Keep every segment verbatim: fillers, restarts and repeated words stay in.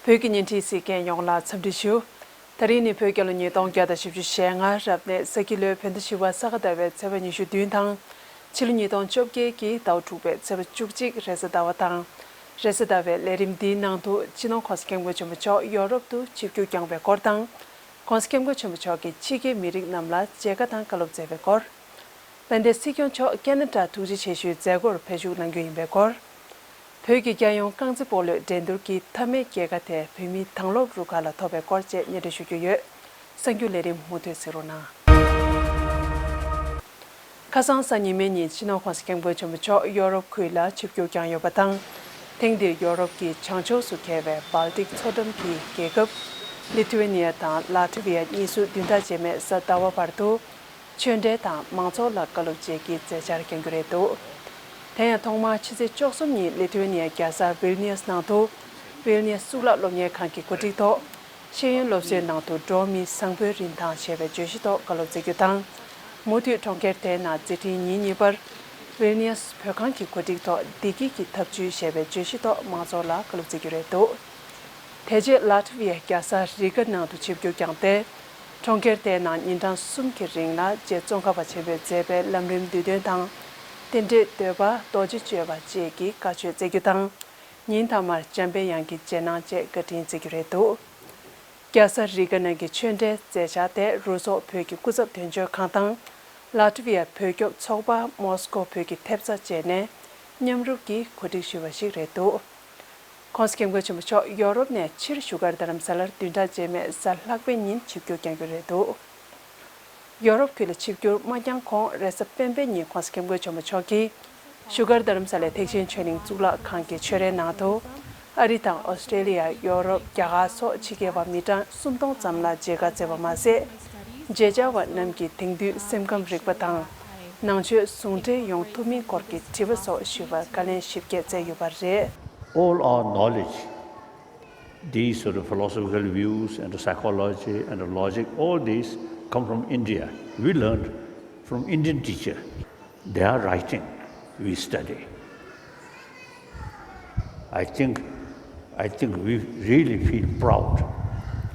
བོད་ཀྱི་བརྙན་འཕྲིན་གཟིགས་མཁན་ཡོངས་ལ་འཚམས་འདྲི་ཞུ། ད་རིང་ནི་བོད་རྒྱལ་ལོ་ཉིས་སྟོང་བརྒྱ་དང་བཞི་བཅུ་ཞེ་ལྔ་རབ་གནས་ས་ཁྱི་ལོའི་བོད་ཟླ་བཞི་པ་ས་ག་ཟླ་བའི་ཚེས་པ་ཉི་ཤུ་བདུན་དང་། ཕྱི་ལོ་ཉིས་སྟོང་བཅོ་བརྒྱད་ཀྱི་ཟླ་བ་དྲུག་པའི་ཚེས་པ་བཅུ་གཅིག་རེས་གཟའ་ཟླ་བ་དང་། རེས་གཟའ་ཟླ་བའི་ལས་རིམ་འདིའི་ནང་དུ་སྤྱི་ནོར་༸གོང་ས་༸སྐྱབས་མགོན་ཆེན་པོ་མཆོག་ཡོ་རོབ་ཏུ་ཆིབས་བསྒྱུར་བསྐྱངས་པའི་སྐོར་དང་། ༸གོང་ས་༸སྐྱབས་མགོན་ཆེན་པོ་མཆོག་གིས་ཕྱི་རྒྱལ་མི་རིགས་རྣམས་ལ་མཇལ་ཁ་དང་བཀའ་སློབ་སྩལ་བའི་སྐོར། དཔལ་ལྡན་སྲིད་སྐྱོང་མཆོག་ཁེ་ན་ཌ་ཐུགས་རྗེ་ཆེ་ཞུའི་མཛད་སྒོར་ཕེབས་ཞུགས་གནང་རྒྱུ་ཡིན་པའི་སྐོར། བོད་ཀྱི་རྒྱལ་ཡོངས་རྐང་རྩེད་སྤོ་ལོའི་འགྲན་བསྡུར་གྱི་མཐའ་མའི་རྒྱལ་ཁ་དེ་བོད་མིའི་དྭང་སློབ་རུ་ཁག་ལ་ཐོབ་པའི་སྐོར་བཅས་སྙན་སྒྲོན་ཞུ་རྒྱུ་ཡོད། གསར་འགྱུར་ལས་རིམ་མུ་མཐུད་གཟིགས་རོགས་གནང་། ཁ་སང་གཟའ་ཉི་མའི་ཉིན་སྤྱི་ནོར་༸གོང་ས་༸སྐྱབས་མགོན་ཆེན་པོ་མཆོག་ཡོ་རོབ་ཁུལ་ལ་ཆིབས་བསྒྱུར་བསྐྱངས་ཡོད་པ་དང་། ཐེངས་འདིར་ཡོ་རོབ་ཀྱི་བྱང་ཕྱོགས་སུ་འཁེལ་བའི་སྦལ་ཏིག་མཚོ་འགྲམ་གྱི་རྒྱལ་ཁབ་ལི་ཐུ་ཝེ་ནི་ཡ་དང་ལ་ཐི་ཝི་ཡ་གཉིས་སུ་བདུན་ཕྲག་རྗེས་མའི་གཟའ་ཟླ་བ་བར་དུ། ཆོས་འབྲེལ་དང་མང་ཚོགས་ལ་བཀའ་སློབ་བཅས་ཀྱི་མཛད་འཆར་བསྐྱང་རྒྱུ་རེད་འདུག་དེ་ཡང་ཐོག་མར་ཕྱི་ཚེས་བཅུ་གསུམ་ཉིན་ལི་ཐུ་ཝེ་ནི་ཡའི་རྒྱལ་ས་ཝིལ་ནི་ཡས་ནང་དུ་ཝིལ་ནི་ཡས་གཙུག་ལག་སློབ་གཉེར་ཁང་གི་གོ་སྒྲིག་ཐོག་ཤེས་ཡོན་སློབ་གསོའི་ནང་དུ་འགྲོ་བ་མིའི་བཟང་པོའི་རིན་ཐང་ཞེས་པའི་བརྗོད་གཞི་ཐོག་བཀའ་སློབ་སྩལ་རྒྱུ་དང་། མུ་མཐུད་གྲོང་ཁྱེར་དེའི་ནང་འཛིན་ཁྲིའི་ཉིན་གཉིས་པར་ཝིལ་ནི་ཡས་བོད་ཁང་གི་གོ་སྒྲིག་ཐོག་བདེ་སྐྱིད་ཀྱི་ཐབས་ཇུས་ཞེས་པའི་བརྗོད་གཞི་ཐོག་མང་ཚོགས་ལ་བཀའ་སློབ་སྩལ་རྒྱུ་རེད་འདུག་དེ་རྗེས་ལ་ཐི་ཝི་ཡའི་རྒྱལ་ས་རི་ག་ནང་དུ་ཆིབས་བསྒྱུར་བསྐྱངས་ཏེ། གྲོང་ཁྱེར་དེའི་ནང་ཉིན་གྲངས་གསུམ་གྱི་རིང་ལ་རྗེ་ཙོང་ཁ་པ་ཆེན་པོས་མཛད་པའི་ལམ་རིམ་བསྡུས་དོན་དང་། རྟེན་འབྲེལ་བསྟོད་པ་རྡོ་རྗེ་གཅོད་པ་བཅས་ཀྱི་བཀའ་ཆོས་སྩལ་རྒྱུ་དང་། ཉིན་མཐའ་མར་འཇམ་པའི་དབྱངས་ཀྱི་རྗེས་གནང་བཅས་བཀའ་དྲིན་སྩལ་རྒྱུ་རེད་འདུག་རྒྱལ་ས་རི་ག་ནང་གི་ཆོས་འབྲེལ་མཛད་འཆར་དེ་རུ་ཚོགས་བོད་ཀྱི་སྐུ་ཚབ་དོན་གཅོད་ཁང་དང་། ལ་ཏི་ཝི་ཡ་བོད་སྐྱོབ་ཚོགས་པ་མོ་སི་ཀོ་བོད་ཀྱི་ཐེབས་རྩ་བཅས་ནས་མཉམ་རུབ་ཀྱིས་གོ་སྒྲིག་ཞུས་པ་ཞིག་རེད་འདུག ༸གོང་ས་༸སྐྱབས་མགོན་ཆེན་པོ་མཆོག་ཡོ་རོབ་ནས་ཕྱིར་བཞུགས་སྒར་རྡ་རམ་ས་ལར་བདུན་ཕྲག་རྗེས་མའི་གཟའ་ལྷག་པའི་ཉིན་ཆིབས་བསྒྱུར་བསྐྱང་རྒྱུ་རེད་འདུག་ཡོ་རོབ་ཁུལ་ལ་ཆིབས་བསྒྱུར་མ་བསྐྱངས་གོང་རེས་གཟའ་སྤེན་པའི་ཉིན་༸གོང་ས་༸སྐྱབས་མགོན་ཆེན་པོ་མཆོག་གིས་བཞུགས་སྒར་རྡ་རམ་ས་ལའི་ཐེག་ཆེན་ཆོས་གླིང་གཙུག་ལག་ཁང་གི་ཆོས་རའི་ནང་དུ། ཨ་རི་དང་ཨོ་སི་ཀྲེ་ལི་ཡ། ཡོ་རོབ། རྒྱ་གར་སོགས་ཕྱི་རྒྱལ་བ་མི་གྲངས་སུམ་སྟོང་ཙམ་ལ་མཇལ་ཁ་བསྩལ་བ་མ་ཟད། མཇལ་བཅར་བ་རྣམས་ཀྱི་དེང་དུས་སེམས་ཁམས་རིག་པ་དང་། ནང་ཆོས་ཟུང་འབྲེལ་ཡོང་ཐུབ་མིན་སྐོར་གྱི་དྲི་བ་སོགས་ཞུས་པར་བཀའ་ལན་ཞིབ་རྒྱས་བསྩལ་ཡོད་པ་རེད། All our knowledge, these sort of philosophical views and the psychology and the logic, all these come from India. We learned from Indian teacher. Their writing, we study. I think, I think we really feel proud.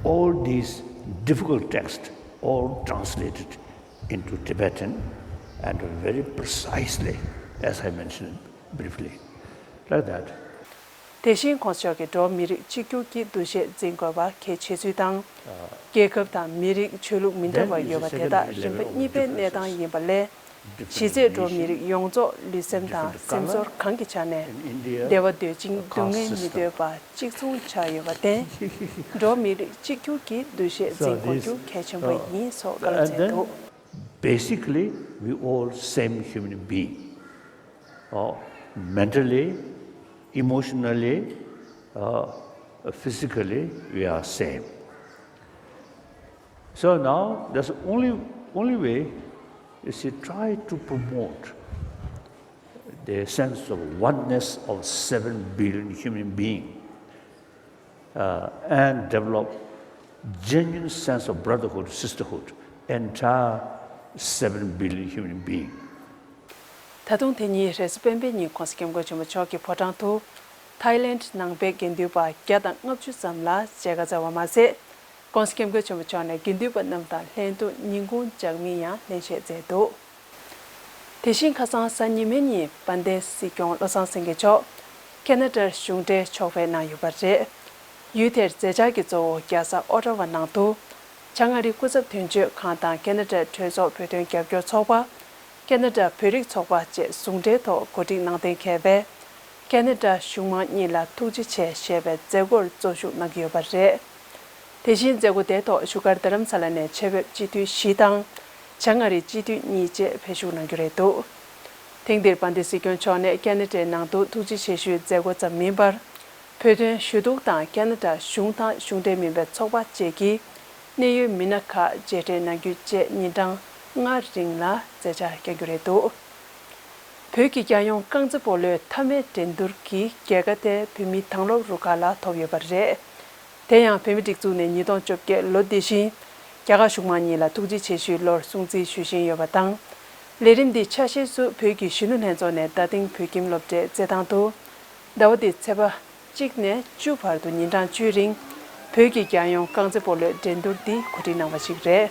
All these difficult texts, all translated into Tibetan and very precisely, as I mentioned briefly, like that. དེ་བཞིན་༸གོང་ས་མཆོག་གིས་འགྲོ་བ་མི་རིགས་གཅིག་གྱུར་གྱི་འདུ་ཤེས་འཛིན་དགོས་པ་གལ་ཆེ་ཚུལ་དང་། རྒྱལ་ཁབ་དང་མི་རིགས་ཆོས་ལུགས་མི་འདྲ་བ་ཡོད་པ་དེ་དག་རིམ་པ་གཉིས་པའི་གནས་སྟངས་ཡིན་པ་ལས། གཞི་རྩའི་འགྲོ་བ་མི་རིགས་ཡོངས་རྫོགས་ལུས་སེམས་དང་སེམས་ཚོར་གང་གི་ཆ་ནས་བདེ་བ་འདོད་ཅིང་སྡུག་བསྔལ་མི་འདོད་པ་གཅིག་མཚུངས་ཆགས་ཡོད་པར་བརྟེན། འགྲོ་བ་མི་རིགས་གཅིག་གྱུར་གྱི་འདུ་ཤེས་འཛིན་དགོས་རྒྱུ་གལ་ཆེན་པོ་ཡིན་སོགས་བཀའ་སློབ་སྩལ་འདུག Basically, we all same human being. Uh, mentally, emotionally, uh, physically, we are same. So now, that's the only, only way is to try to promote the sense of oneness of seven billion human being uh, and develop genuine sense of brotherhood, sisterhood, entire seven billion human being. ད་དུང་དེ་ཉིན་རེས་གཟའ་སྤེན་པའི་ཉིན་༸གོང་ས་༸སྐྱབས་མགོན་ཆེན་པོ་མཆོག་གིས་ཕོ་བྲང་དུ་ཐའི་ལེནྜ་ནང་པའི་དགེ་འདུན་པ་བརྒྱ་དང་ལྔ་བཅུ་ཙམ་ལ་མཇལ་ཁ་བསྩལ་བ་མ་ཟད། ༸གོང་ས་༸སྐྱབས་མགོན་ཆེན་པོ་མཆོག་ནས་དགེ་འདུན་པ་རྣམས་དང་ལྷན་དུ་ཉིན་གུང་ཇག་མིན་ཡང་ལེན་བཞེས་མཛད་འདུག་དེ་བཞིན་ཁ་སང་གཟའ་ཉི་མའི་ཉིན་དཔལ་ལྡན་སྲིད་སྐྱོང་བློ་བཟང་སེང་གེ་མཆོག་ཁེ་ན་ཌར་གཞུང་འབྲེལ་ཕྱོགས་ཕེབས་གནང་ཡོད་པ་རེད། ཡུལ་དེར་མཛད་འཆར་གྱི་གཙོ་བོ་རྒྱལ་ས་ཨོ་ཊ་ཝ་ནང་དུ་བྱང་ཨ་རིའི་སྐུ་ཚབ་དོན་གཅོད་ཁང་དང་ཁེ་ན་ཌ་གྲོས་ཚོགས་བོད་དོན་རྒྱབ་སྐྱོར་ཚོགས་པ། ཁེ་ན་ཌ་བོད་རིགས་ཚོགས་པ་བཅས་ཟུང་འབྲེལ་ཐོག་གོ་སྒྲིག་གནང་གཏན་འཁེལ་བའི་ཁེ་ན་ཌ་གཞུང་མང་གཉིས་ལ་ཐུགས་རྗེ་ཆེ་ཞེས་པའི་མཛད་སྒོར་གཙོ་ཞུགས་གནང་གི་ཡོད་པ་རེད། དེ་བཞིན་མཛད་སྒོ་དེའི་ཐོག་བཞུགས་སྒར་རྡ་རམ་ས་ལ་ནས་ཆེད་ཕེབས་སྤྱི་འཐུས་བཞི་དང་། བྱང་ཨ་རིའི་སྤྱི་འཐུས་གཉིས་བཅས་ཕེབས་ཞུགས་གནང་རྒྱུ་རེད་འདུག་ཐེངས་འདིར་དཔལ་ལྡན་སྲིད་སྐྱོང་མཆོག་ནས་ཁེ་ན་ཌའི་ནང་དུ་ཐུགས་རྗེ་ཆེ་ཞུའི་མཛད་སྒོ་ཙམ་མིན་པར། བོད་དོན་ཞུ་གཏུག་དང་ཁེ་ན་ཌ་གཞུང་དང་གཞུང་འབྲེལ་མིན་པའི་ཚོགས་པ་བཅས་ཀྱི་གནད་ཡོད་མི་སྣ་ཁག་མཇལ་འཕྲད་གནང་རྒྱུ་བཅས་ཉིན་གྲངས་ལྔ་རིང་ལ་མཛད་འཆར་བསྐྱང་རྒྱུ་རེད་འདུག་བོད་ཀྱི་རྒྱལ་ཡོངས་རྐང་རྩེད་སྤོ་ལོའི་མཐའ་མའི་འགྲན་བསྡུར་གྱི་རྒྱལ་ཁ་དེ་བོད་མིའི་དྭང་སློབ་རུ་ཁག་ལ་ཐོབ་ཡོད་པ་རེད། དེ་ཡང་བོད་མིའི་སྒྲིག་འཛུགས་ནས་ཉིས་སྟོང་བཅོ་བརྒྱད་ལོ་འདི་བཞིན་རྒྱ་གར་གཞུང་མང་གཉིས་ལ་ཐུགས་རྗེ་ཆེ་ཞུའི་ལོར་སྲུང་བརྩི་ཞུ་བཞིན་ཡོད་པ་དང་། ལས་རིམ་འདིའི་ཆ་ཤས་སུ་བོད་ཀྱི་གཞོན་ནུ་ལྷན་ཚོགས་ནས་རྡ་སྟེང་བོད་ཁྱིམ་སློབ་གྲྭའི་རྩེད་ཐང་དུ། ཟླ་བ་འདིའི་ཚེས་པ་ གཅིག་ནས་བཅུ་བར་དུ་ཉིན་གྲངས་བཅུའི་རིང་། བོད་ཀྱི་རྒྱལ་ཡོངས་རྐང་རྩེད་སྤོ་ལོའི་འགྲན་བསྡུར་འདི་གོ་སྒྲིག་གནང་བ་ཞིག་རེད།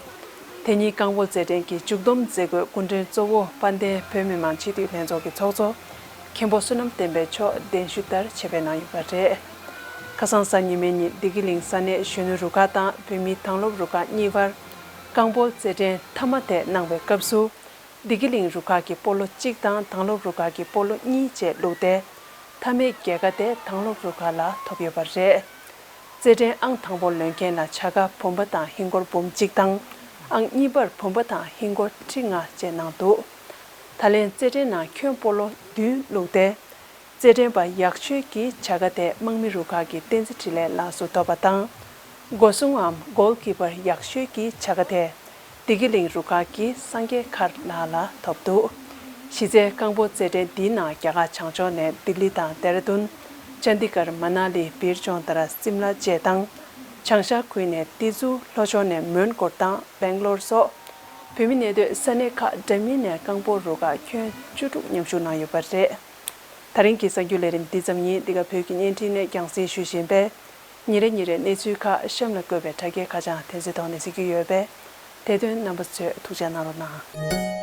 དེ་ཉིན་རྐང་སྤོལ་རྩེད་འགྲན་གྱི་མཇུག་བསྡོམས་མཛད་སྒོའི་སྐུ་མགྲོན་གཙོ་བོ་དཔལ་ལྡན་བོད་མི་མང་སྤྱི་འཐུས་ལྷན་ཚོགས་ཀྱི་ཚོགས་གཙོ་མཁན་པོ་བསོད་ནམས་བསྟན་འཕེལ་མཆོག་གདན་ཞུ་ལྟར་ཆེད་ཕེབས་གནང་ཡོད་པ་རེད། ཁ་སང་གཟའ་ཉི་མའི་ཉིན་བདེ་སྐྱིད་གླིང་ས་གནས་གཞོན་ནུ་རུ་ཁག་དང་བོད་མིའི་དྭང་བླངས་རུ་ཁག་གཉིས་བར་རྐང་སྤོལ་རྩེད་འགྲན་མཐའ་མ་དེ་གནང་བའི་སྐབས་སུ། བདེ་སྐྱིད་གླིང་རུ་ཁག་གིས་སྤོ་ལོ་གཅིག་དང་དྭང་བླངས་རུ་ཁག་གིས་སྤོ་ལོ་གཉིས་བཅས་བླུགས་ཏེ། མཐའ་མའི་རྒྱལ་ཁ་དེ་དྭང་བླངས་རུ་ཁག་ལ་ཐོབ་ཡོད་པ་རེད། རྩེད་འགྲན་ཨང་དང་པོ་ལོན་མཁན་ལ་བྱ་དགའ་བུམ་པ་དང་ཧིན་སྒོར་འབུམ་གཅིག་དང་། ཨང་གཉིས་པར་བུམ་པ་དང་ཧིན་སྒོར་ཁྲི་ལྔ་བཅས་གནང་འདུག་ད་ལན་རྩེད་འགྲན་ནང་ཁྱོན་སྤོ་ལོ་བདུན་བླུགས་ཏེ། རྩེད་འགྲན་པ་ཡག་ཤོས་ཀྱི་བྱ་དགའ་དེ་དམག་མི་རུ་ཁག་གི་བསྟན་འཛིན་འཕྲིན་ལས་ལགས་སུ་ཐོབ་པ་དང་། སྒོ་སྲུང་ངམ་གོལ་ཀི་པར་ཡག་ཤོས་ཀྱི་བྱ་དགའ་དེ་བདེ་སྐྱིད་གླིང་རུ་ཁག་གི་སངས་རྒྱས་མཁར་ལགས་ལ་ཐོབ་འདུག་གཞི་རྩའི་རྐང་སྤོལ་རྩེད་འགྲན་འདིའི་ནང་རྒྱ་གར་བྱང་ཕྱོགས་ནས་ལྡི་ལི་དང་ལྡེ་ར་ལྡུན། ཅན་དི་གར། མ་ན་ལི། བིར་ལྗོངས་ལྟར་སིམ་ལ་བཅས་དང་། བྱང་ཤར་ཁུལ་ནས་ཏི་ཛུ། ལྷོ་ཕྱོགས་ནས་མོན་གྷོ་དང་སྦེང་ལོར་སོགས། བོད་མི་གནས་སྡོད་ས་གནས་ཁག་འདྲ་མིན་ནས་རྐང་སྤོལ་རུ་ཁག་ཁྱོན་བཅུ་དྲུག་མཉམ་ཞུགས་གནང་ཡོད་པ་རེད། ད་རིང་གི་གསར་འགྱུར་ལས་རིམ་འདི་ཙམ་ཡིན། འདི་ག་བོད་ཀྱི་བརྙན་འཕྲིན་ནས་རྒྱང་སྲིང་ཞུ་བཞིན་པས། ཉིན་རེ་ཉིན་རེ་གནས་ཚུལ་ཁག་གཤམ་ལ་བཀོད་པའི་དྲ་རྒྱའི་ཁ་བྱང་དེ་ཚོའི་ཐོག་ནས་གཟིགས་རྒྱུ་ཡོད་པས། དེ་དོན་རྣམ་པ་ཚོས་ཐུགས་རྗེ་གནང་རོགས་གནང་།